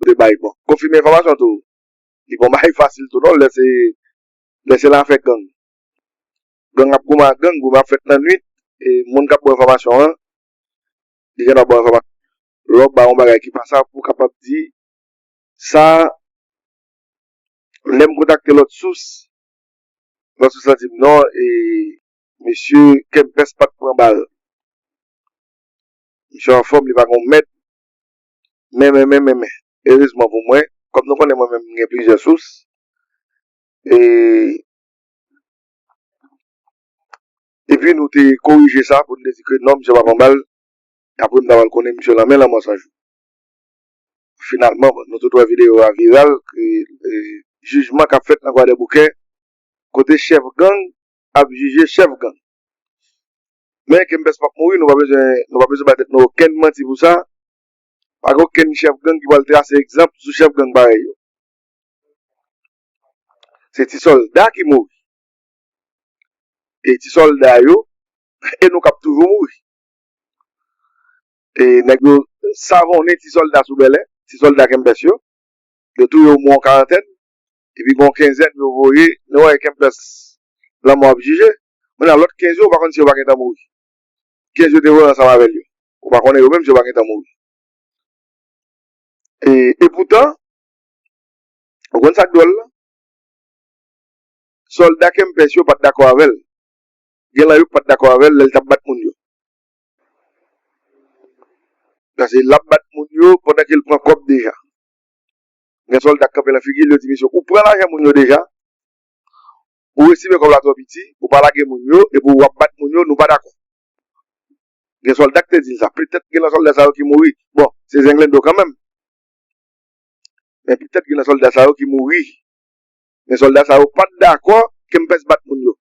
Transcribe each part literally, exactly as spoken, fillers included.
te bay. Bon, konfime enfòmasyon tou. Li pa yon bagay fasil tou non, lè se, lè se lafè gang. Gang ap goumen ak gang, goumen ap fèt nan nwit, e moun k ap ba w enfòmasyon an, li gen dwa ba w enfòmasyon. Lè w ba yon bagay ki pa sa, pou w kapab di, sa, lè m kontakte lòt sous, lòt sous la di m non, e mesye Kempès pa t pran bal. Misye anfòm, li pa gen yon mèd. Men, men, men, men, men. Erezman pou mwen, kòm nou konnen mwen menm m gen plizyè sous, e, epi nou te korije sa pou n te di ke non, misye pa pran bal, apre m ta pral konnen misye lanmen lanmò san jou. Finalman, bon, nou tout wè videyo a viral, ke, e, jijman k ap fèt nan Kwadèboukè, kote chèf gang ap jije chèf gang. Men Kempès p ap mouri, nou pa bezwen, nou pa bezwen bay tèt nou okenn manti pou sa. Pa gen okenn chèf gang ki pral trase egzanp sou chèf gang parèy yo. Se ti sòlda ki mouri. E ti sòlda yo, e nou k ap toujou mouri. E nèg yo savonnen ti sòlda sou Bèlè, ti sòlda Kempès yo. Yo touye omwen yon karantèn, epi gen yon kenzèn yo voye, nou wè Kempès lanmò ap jije. Kounye a lòt kenz yo, ou pa konn si yo pa gentan mouri. Kenz yo te voye ansanm avè l yo. Ou pa konnen yo menm si yo pa gentan mouri. E, e poutan, ou konn sa k dwòl la? Sòlda Kempès yo pa t dakò avè l. Gen lan yo k pa t dakò avè l lè l t ap bat moun yo. Paske l ap bat moun yo pandan ke l pran kòb deja. Gen sòlda k kanpe nan figi l, yo di misye, ou pran lajan moun yo deja, ou estime kòb la twò piti, ou pa lage moun yo, epi w ap bat moun yo, nou pa dakò. Gen sòlda k te di l sa. Petèt gen nan sòlda sa yo ki mouri. Bon, se zenglendo kanmenm. Men petèt gen nan sòlda sa yo ki mouri. Men sòlda sa yo pa t dakò Kempès bat moun yo.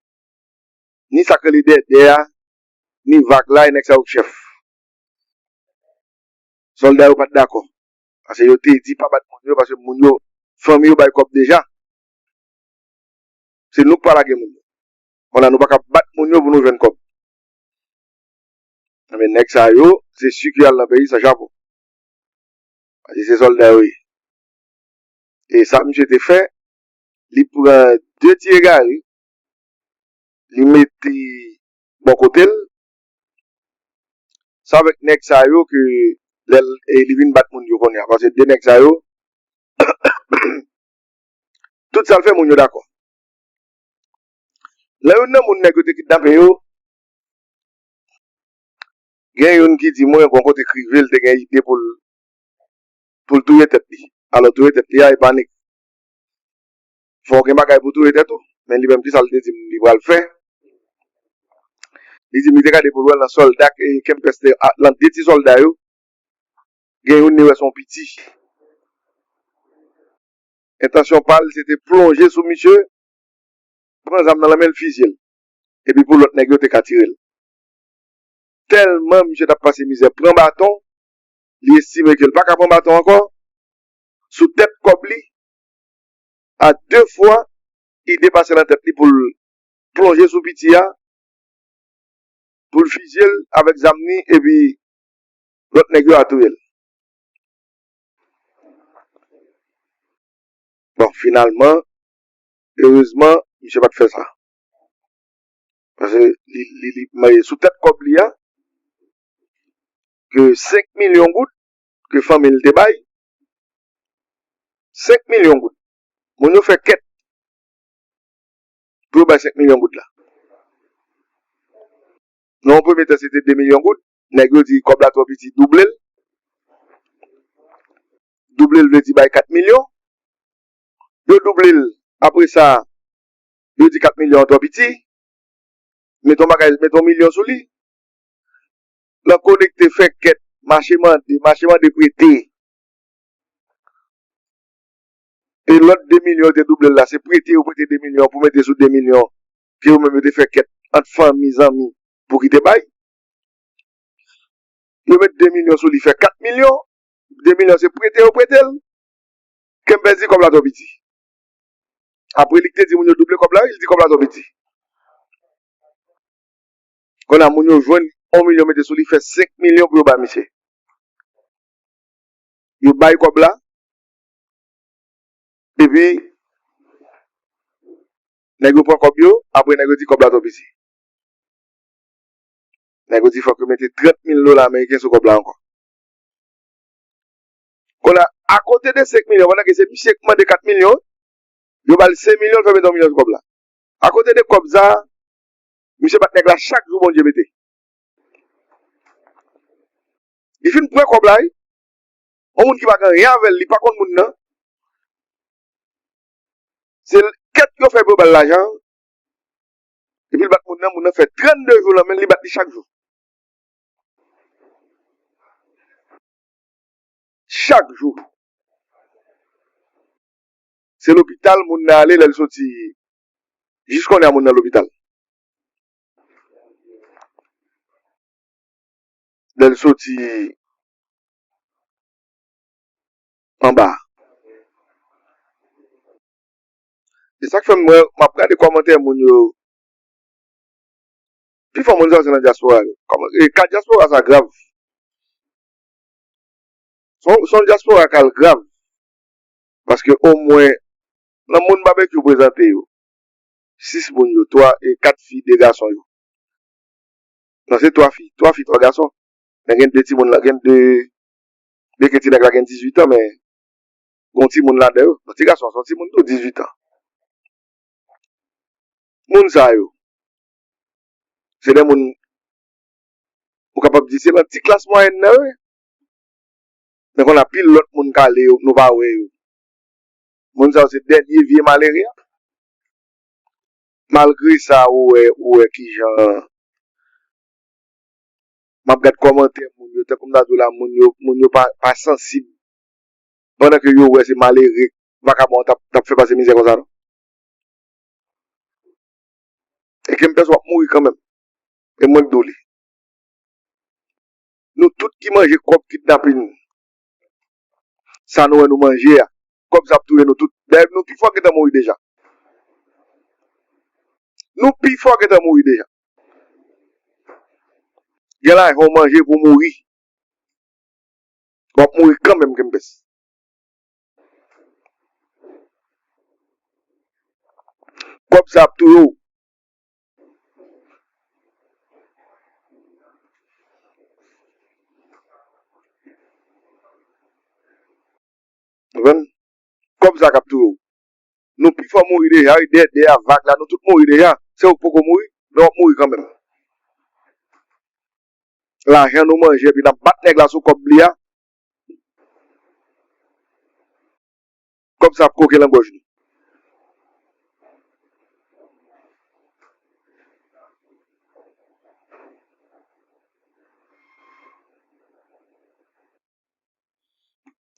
Ni sa k rele dèdè a, ni vag la, e nèg sa yo k chèf. Sòlda yo pa t dakò. Paske yo te di pa bat moun yo, paske moun yo, fanmi yo bay kòb deja. Se nou k pa lage moun yo. Kounye a nou pa ka bat moun yo pou nou jwenn kòb. Men nèg sa yo, se si ke al nan peyi san chapo. Paske se sòlda yo ye. E sa misye te fè, li pran de ti egare, li mete bò kote l. Se avèk nèg sa yo ke lè l, e li vin bat moun yo kounye a. Paske de nèg sa yo, tout sa l fè, moun yo dakò. Lè youn nan moun nèg yo te kidnape yo, gen youn ki di mwen, gon kote k rive, l te gen ide pou l, pou l touye tèt li. Alò, touye tèt li a, e pa nèg. Fò w gen bagay pou touye tèt ou. Men li menm, ki sa l te di m li pral fè? Li di m li te gade pou l wè nan sòlda k, e, Kempès te, a, nan de ti sòlda yo, gen youn li wè se yon piti. Entansyon pa l, se te plonje sou misye, pran zam nan nan men l, fizye l. Epi pou lòt nèg yo te ka tire l. Tèlman misye t ap pase mizè, pran baton, li estime ke l pa ka pran baton ankò. Sou tèt kòb li, a de fwa, ide pase nan tèt li pou l plonje sou piti a, pou l fizye l avèk zam li, epi lòt nèg yo a touye l. Bon, finalman, erezman, misye pa t fè sa. Paske li, li, li, men sou tèt kòb li a, ke senk milyon goud ke fanmi l te bay, senk milyon goud. Moun yo fè kèt pou yo bay senk milyon goud la. Nan yon premye tan, se te de milyon goud. Nèg yo di kòb la twò piti, double l. Double l vle di bay kat milyon. Yo double l. Apre sa, yo di kat milyon an twò piti. Mete yon bagay, mete yon milyon sou li. Lan konekte, fè kèt, mache mande, mache mande prete. E lòt de milyon yo te double l la, se prete yo prete de milyon pou mete sou de milyon ke yo menm yo te fè kèt ant fanmi, zanmi pou kite bay. Yo met de milyon sou li, fè kat milyon. De milyon se prete yo prete l. Kempès di kòb la twò piti. Apre li k te di moun yo double kòb la, wi, li di kòb la twò piti. Kounye a moun yo jwenn yon milyon mete sou li, fè senk milyon pou yo bay misye. Yo bay kòb la, Epi, nèg yo pran kòb yo, apre nèg yo di kòb la twò piti. Nèg yo di fòk yo mete trant mil dola ameriken sou kòb la ankò. Kounye a, akote de senk milyon, pandan ke se misye k mande kat milyon, yo ba l senk milyon, l fè mete yon milyon sou kòb la. Akote de kòb sa, misye bat nèg la chak jou Bondye mete. Li fin pran kòb la, wi. Yon moun ki pa gen anyen avè l, li pa konn moun nan. Se l, kèt yo fè pou yo ba l lajan. Epi l bat moun nan, moun nan fè trannde jou nan men l, li bat li chak jou. Chak jou. Se lopital moun nan ale lè l soti. Jis kounye a moun nan lopital. Lè l soti anba. E sa k fè m wè, m ap gade kòmantè moun yo. Pifò moun sa yo se nan dyaspora yo. Kòman, e, ka dyaspora sa grav. Se yon, se yon dyaspora k al grav. Paske omwen, nan moun babekyou prezante yo, sis moun yo, twa, e, kat fi, de gason yo. Non, se twa fi, twa fi, twa gason. Men gen de timoun la, gen de, byen ke ti nèg la gen dizuit an, men gen yon timoun ladan yo. Bon, ti gason, se yon timoun tou, dizuit an. Moun sa yo, se de moun, ou kapab di se nan ti klas mwayèn nan yo ye. Men konn anpil lòt moun k ale yo, nou pa wè yo. Moun sa yo se dènye vye malere a. Malgre sa, ou wè, ou wè kijan m ap gad kòmantè moun yo, tankou m ta di w la, moun yo, moun yo pa, pa sansib. Pandan ke yo wè se malere, vakabon an t ap, t ap fè pase mizè konsa, non. E ke m pèswa ap mouri kanmenm. E mwen k di w li. Nou tout ki manje kòb kidnapin, sa nou wè nou manje a, kòb sa ap touye nou tout. Dayè, nou pifò gentan mouri deja. Nou pifò gentan mouri deja. Gen lajan w manje pou mouri. W ap mouri kanmenm, Kempès. Kòb sa ap touye w. Konprann? Kòb sa k ap touye w. Nou pifò mouri deja, wi, dèyè, dèyè a vag la, nou tout mouri deja. Se ou k poko mouri, men w ap mouri kanmenm. Lajan nou manje, epi n ap bat nèg la sou kòb li a. Kòb sa ap koke nan gòj nou.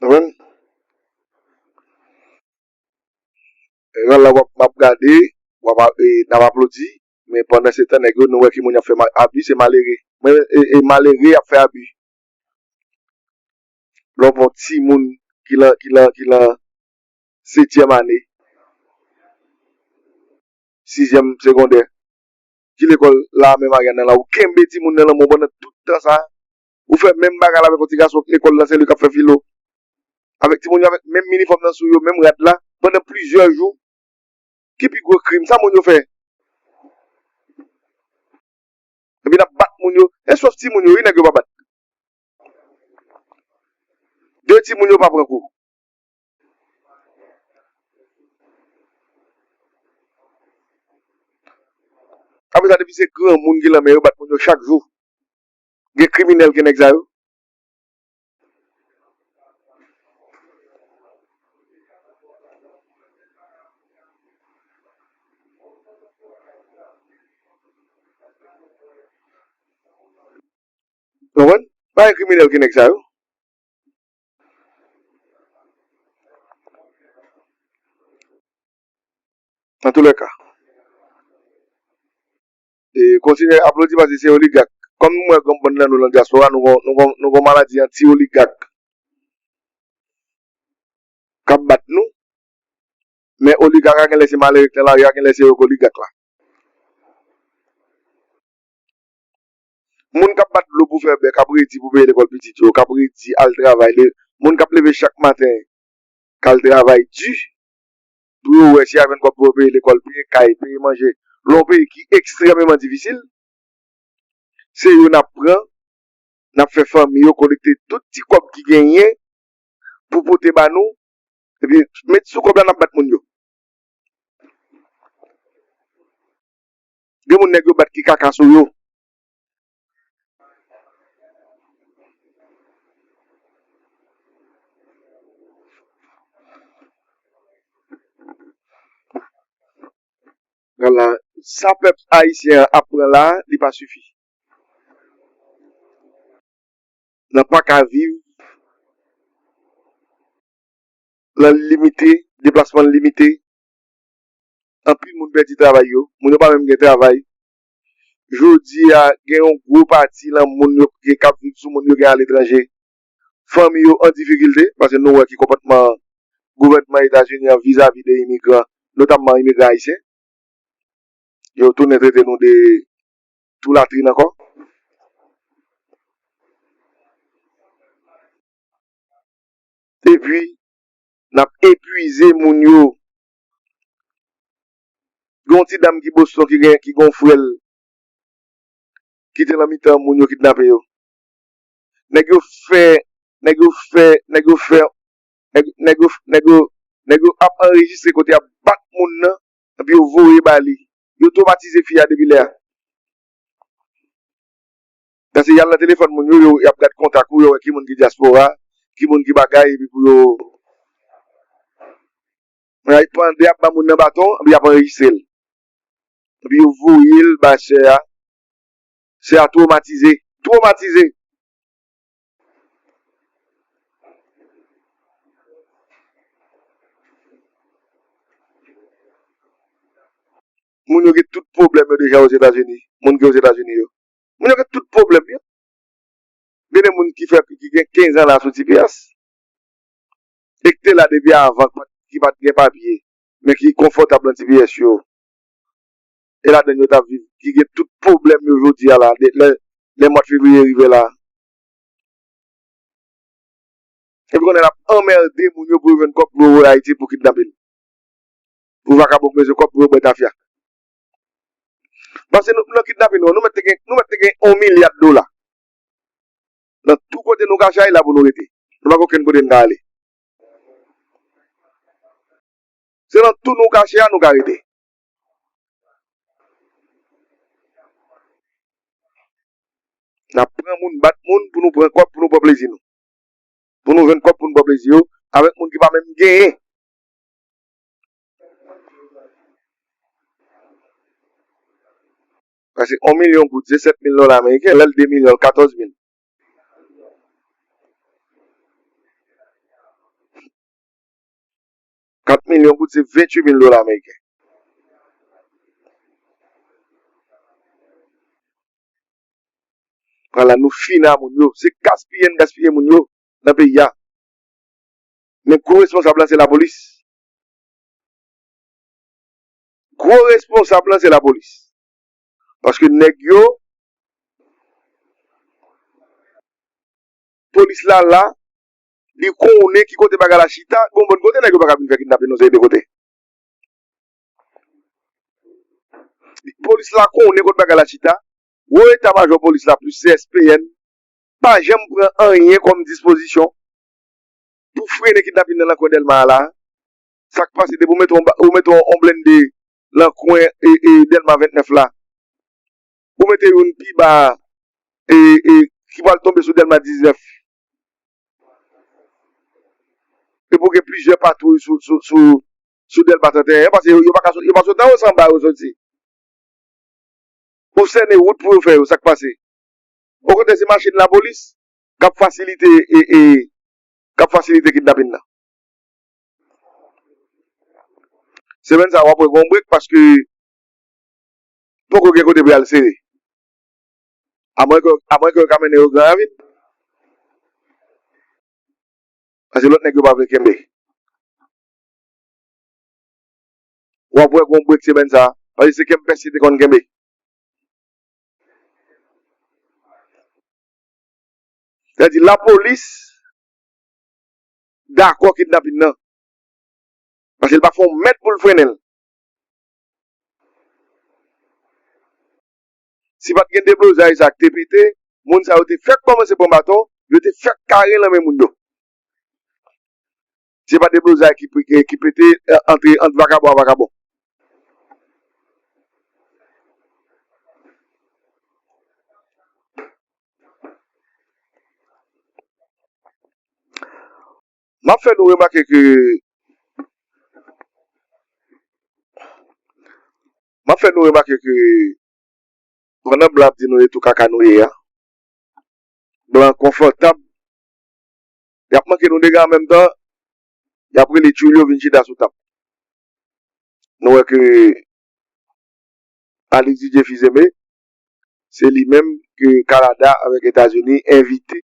Konprann? Jan la w ap, m ap gade, w ap, e, n ap aplodi, men pandan se tan, nèg yo, nou wè ki moun y ap fè ma-, abi, se malere. Men, e, e malere y ap fè abi. Lè w pran timoun ki lan, ki lan, ki lan setyèm ane, sizyèm segondè, ki lekòl la menm Ariane nan la, ou kenbe timoun nan nan men w pandan tout tan sa, ou fè menm bagay la avèk yon ti gason lekòl la, se li k ap fè filo. Avèk timoun yo, avèk menm inifòm nan sou yo, menm rad la, pandan plizyè jou. Ki pi gwo krim? Sa moun yo fè? Epi n ap bat moun yo. E sòf timoun yo, wi, nèg yo pa bat. De timoun yo pa pran kou. Apre sa, depi se granmoun ki lan men yo, bat moun yo chak jou. Gen kriminèl ki nèg sa yo. Konprann? Pa gen kriminèl ki nèg sa yo. Antoulèka, e, kontinye aplodi paske se oligak. Kòm m wè granmoun nan nou nan dyaspora, nou gon, nou gon, nou gon maladi anti-oligak k ap bat nou. Men oligak la genlè se malere k nan lari a, genlè se yo k oligak la. Moun k ap bat dlo pou fè bè, k ap redi pou peye lekòl pitit yo, k ap redi al travay, le, moun k ap leve chak maten, k al travay di, pou yo wè si y a jwenn kòb pou yo peye lekòl, peye kay, peye manje. Nan yon peyi ki ekstrèmeman difisil, se yo n ap pran, n ap fè fanmi yo kolekte tout ti kòb ki genyen pou pote ba nou, epi met sou kòb la, n ap bat moun yo. Gen moun nèg yo bat ki kaka sou yo. Gad la, sa pèp ayisyen an ap pran la, li pa sifi. N ap pa ka viv, lan limite, deplasman limite. Anpil moun pèdi travay yo, moun yo pa menm gen travay. Jodi a, gen yon gwo pati lan moun yo gen k ap viv sou moun yo gen aletranje. Fanmi yo an difikilte, paske nou wè ki konpòtman gouvènman Etazini an vizavi de imigran, notamman imigran ayisyen. Yo tounen trete nou de tou latrin ankò. Epi, n ap epuize moun yo. Gen yon ti dam ki Boston ki gen, ki gen yon frè l ki te nan mitan moun yo kidnape yo. Nèg yo fè, nèg yo fè, nèg yo fè, nèg, nèg yo, nèg yo, nèg yo ap anrejistre kote y ap bat moun nan, epi yo voye ba li. Yo twomatize fi a depi lè a. Paske y al nan telefòn moun yo, yo, y ap gad kontak ou, yo wè ki moun ki dyaspora, ki moun ki bagay, epi pou yo. Pandan y ap ban moun nan baton, epi y ap anrejistre l. Epi yo voye l ba sè a. Sè a twomatize. Twomatize. Moun yo gen tout pwoblèm yo deja Ozetazini. Moun ki Ozetazini yo. Moun yo gen tout pwoblèm yo. Gen de moun ki fè, ki gen kenz an la sou T P S. E ki te la depi avan, ki pa t, ki pa t gen papye, men ki konfòtab nan T P S yo. E ladan yo t ap viv, ki gen tout pwoblèm yo jodi a la, de, lè, lè mwa fevriye rive la. Epi kounye a n ap anmède moun yo pou yo jwenn kòb pou yo voye Ayiti pou kidnapin. Pou vakabon bezwen kòb pou yo bwè tafya. Paske nou, nan kidnapin nou, nou mèt te gen, nou mèt te gen yon milya dola. Nan tout kote nou kache a, e la pou nou rete. Nou pa gen okenn kote n ka ale. Se nan tou nou kache a nou ka rete. N ap pran moun, bat moun pou nou pran kòb, pou nou pran plezi nou. Pou nou jwenn kòb pou nou pran plezi yo, avèk moun ki pa menm genyen. Paske yon milyon goud se sèt mil dola ameriken, lè l de milyon l katòz mil. Kat milyon goud se venntuit mil dola ameriken. Vwala, nou fini a moun yo. Se gaspiye n gaspiye moun yo nan peyi a. Men gwo responsab lan se lapolis. Gwo responsab lan se lapolis. Paske nèg yo, polis la la, li konnen ki kote bagay la chita, gon bòn kote nèg yo pa ka vin fè kidnapin yon seri de kote. Polis la konnen kote bagay la chita, wo eta majò polis la plis C S P N pa janm pran anyen kòm dispozisyon pou frennen kidnapin nan nan kwen Dèlma a la. Sa k pase depi w mete yon ba-, ou mete yon, yon blende nan kwen, e, e, Dèlma vennèf la, ou mete youn pi ba, e, e, ki pral tonbe sou Dèlma diznèf. Epi w gen plizyè patwouy sou, sou, sou, sou Dèlma trannteyen, paske yo, yo pa ka sot-, yo pa sot anwo, se anba yo soti. Ou sènen wout pou yo fè yo, sa k pase? Okontrè, se machin lapolis k ap fasilite, e, e, k ap fasilite kidnapin nan. Semèn sa a, w ap wè gon brek paske poko gen kote pou y al sere. Amwen ke, amwen ke yo ka mennen yo Gran Ravin. Paske lòt nèg yo pa vle kenbe. W ap wè gon brek semèn sa a, paske se kenbe pès li te konn kenbe. Sètadi lapolis dakò kidnapin nan. Paske l pa fè yon mèt pou l frennen l. Si pa t gen deblozay sa k te pete, moun sa yo te fèk kòmanse pran baton, yo te fèk kare nan men moun yo. Se pa deblozay ki, ki, ki pete, eh, antre ant vakabon ak vakabon. M ap fè nou remake ke, m ap fè nou remake ke pandan blan ap di nou e tou kaka nou ye a, blan konfòtab, y ap manke nou dega an menm tan, y ap rele tchoul yo vin chita sou tab. Nou wè ke Alix Didier Fils-Aimé, se li menm ke Kanada avèk Etazini envite